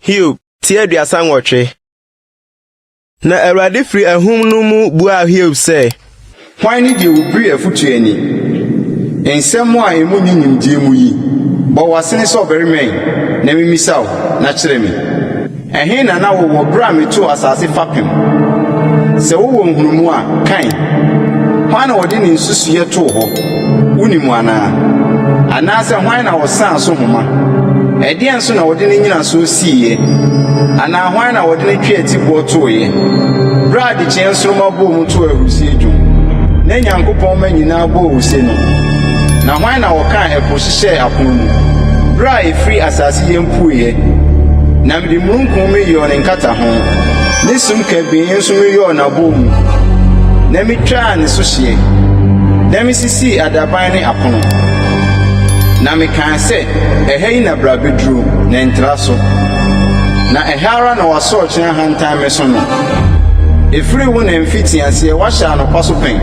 Hiob ti 38. Na Awurade firi ahum no mu buaa Hiob sɛ. Hwan ne deɛ ɔbiri afotuo ani? Nsɛm a emu nni nimdeɛ mu yi, bɔ w'asene sɛ ɔbarima yi, na mimmisa wo, na kyerɛ me. Ɛhe na na wowɔ bere a metoo asase fapem? Sɛ wowɔ nhunumu a, kan. Hwan na ɔde ne nsusuiɛ too hɔ? Wunim anaa? Anaasɛ hwan na ɔsaa so homa? Ɛdeɛn so na wɔde ne nnyinasoɔ siiɛ? Anaa hwan na wɔde ne tweatiboɔ tooeɛ? Berɛ a adekyeɛ nsoromma bɔɔ mu too ahurisie dwom, na Nyankopɔn mma nyinaa bɔɔ ose no, na hwan na ɔkaa ɛpo hyehyɛɛ apono mu, berɛ a ɛfiri asase yam pueeɛ? Na mede mununkum meyɔɔ ne nkataho, ne sum kabii nso meyɔɔ n'abɔɔmu, na metwaa ne so hyeɛ, na mesisii adaban ne apono. Na mekaa sɛ, Ɛha yi na bra bɛduru, na ntra so, na ɛha ara na w'asorɔkye ahantan me so no. Ɛfiri wo na mfitiaseɛ woahyɛ anɔpa so pɛn,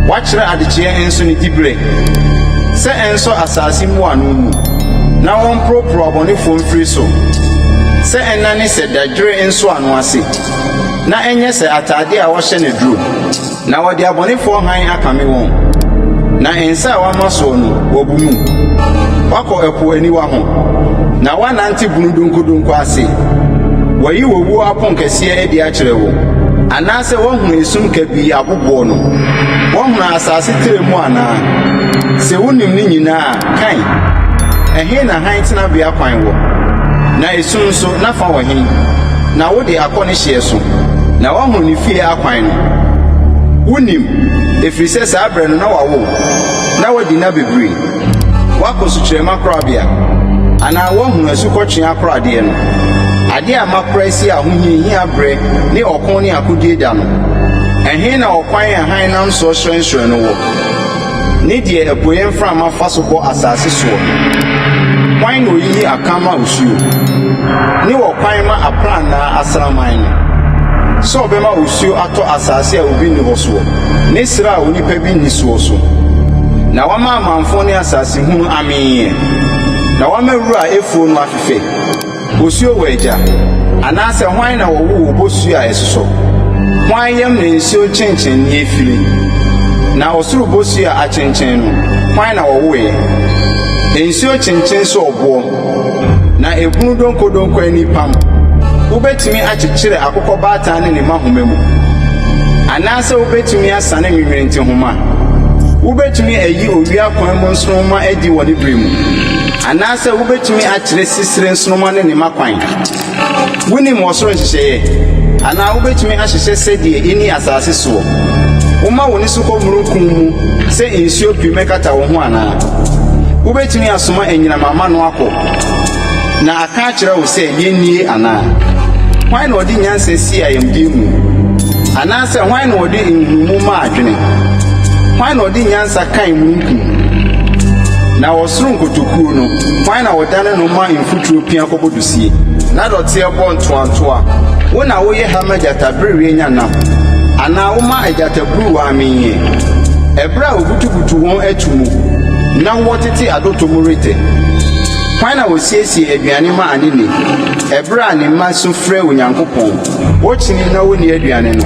woakyerɛ adekyeɛ nso ne diberɛ, sɛ ɛnsɔ asase mmuano mu, na wɔmporoporow abɔnefoɔ mfiri so, sɛ ɛnnane sɛ dadwere nsɔano ase, na ɛnyɛ sɛ atadeɛ a wɔhyɛ no duro. Na wɔde abɔnefoɔ hann akame wɔn, na nsa a wɔama soɔ no, wɔabu mu. Woakɔ ɛpo aniwa ho, na woanante bunu donkodonko ase. Wɔayi owuo aponkɛseɛ adi akyerɛ wo, anaasɛ woahunu esum kabii aboboɔ no? Woahunu asase trɛ mu anaa? Sɛ wonim ne nyinaa a, kan. Ɛhe na hann tenabea kwan wɔ? Na esum nso, n'afa wɔ he? Na wode akɔ ne hyeɛ so, na woahunu ne fie akwan no. Wonim, ɛfiri sɛ saa berɛ no na wɔawo wo, na woadi nna bebree. Woakɔ sukyerɛmma korabea, anaa woahunu asukɔtweaa akoradeɛ no, adeɛ a makora asi ahohiahia berɛ ne ɔko ne akodie da no. Ɛhe na ɔkwan a hann nam soɔ hyerɛnhyerɛn no wɔ? Ne deɛ apueeɛ mframa fa so bɔ asase soɔ no. Hwan na ɔyiyi akã ma osuo, ne ɔkwan ma aprannaa asraman no, sɛ ɔbɛma osuo atɔ asase a obi nni hɔ soɔ, ne serɛ a onipa bi nni soɔ so, na wama amamfõ ne asase hunu ameeɛ, na wama wura a ɛfuo no afefɛ? Osuo wɔ agya? Anaasɛ hwan na ɔwoo obosuo a ɛsosɔ? Hwan yam na nsuo nkyenkyenneɛ fire? Na ɔsoro bosuo a akyenkyen no, hwan na ɔwoeɛ? Nsuo kyenkyen sɛ ɔboɔ, na ebunu donkodonko ani pam. Wobɛtumi akyekyere akokɔ baatan ne ne mma homa mu? Anaasɛ wobɛtumi asane nwenwenente homa? Wobɛtumi ayi owia kwan mu nsoromma adi wɔ ne berɛ mu? Anaasɛ wubetumi akyerɛ sisire nsoromma ne ne mma kwan? Wunim ɔsoro nhyehyɛeɛ? Anaa wubetumi ahyehyɛ sɛdeɛ ɛnni asase soɔ? Woma wo nne so kɔ mununkum mu sɛ nsuo pii mmɛkata wo ho anaa? Wubetumi asoma anyinam ama no akɔ, na aka akyerɛ wo sɛ, 'Yɛn nie' anaa? Hwan na ɔde nyansa sii ayamdeɛ mu? Anaasɛ hwan na ɔde nhunumu maa adwene? Hwan na ɔde nyansa kan mununkum? Na ɔsoro nkotokuo no, hwan na ɔdane no ma mfuturo pia kɔbɔ dosie, na dɔteɛ bɔ ntoantoa? Wo na woyɛ ha ma gyatabereɛ nya nam, anaa woma agyataburuwa ameeɛ, ɛberɛ a wɔbutubutu wɔn atu mu na wɔtete adɔtɔ mu retɛ? Hwan na ɔsiesie aduane ma anene, ɛberɛ a ne mma su frɛ Onyankopɔn, wɔkyini na wɔnni aduane no?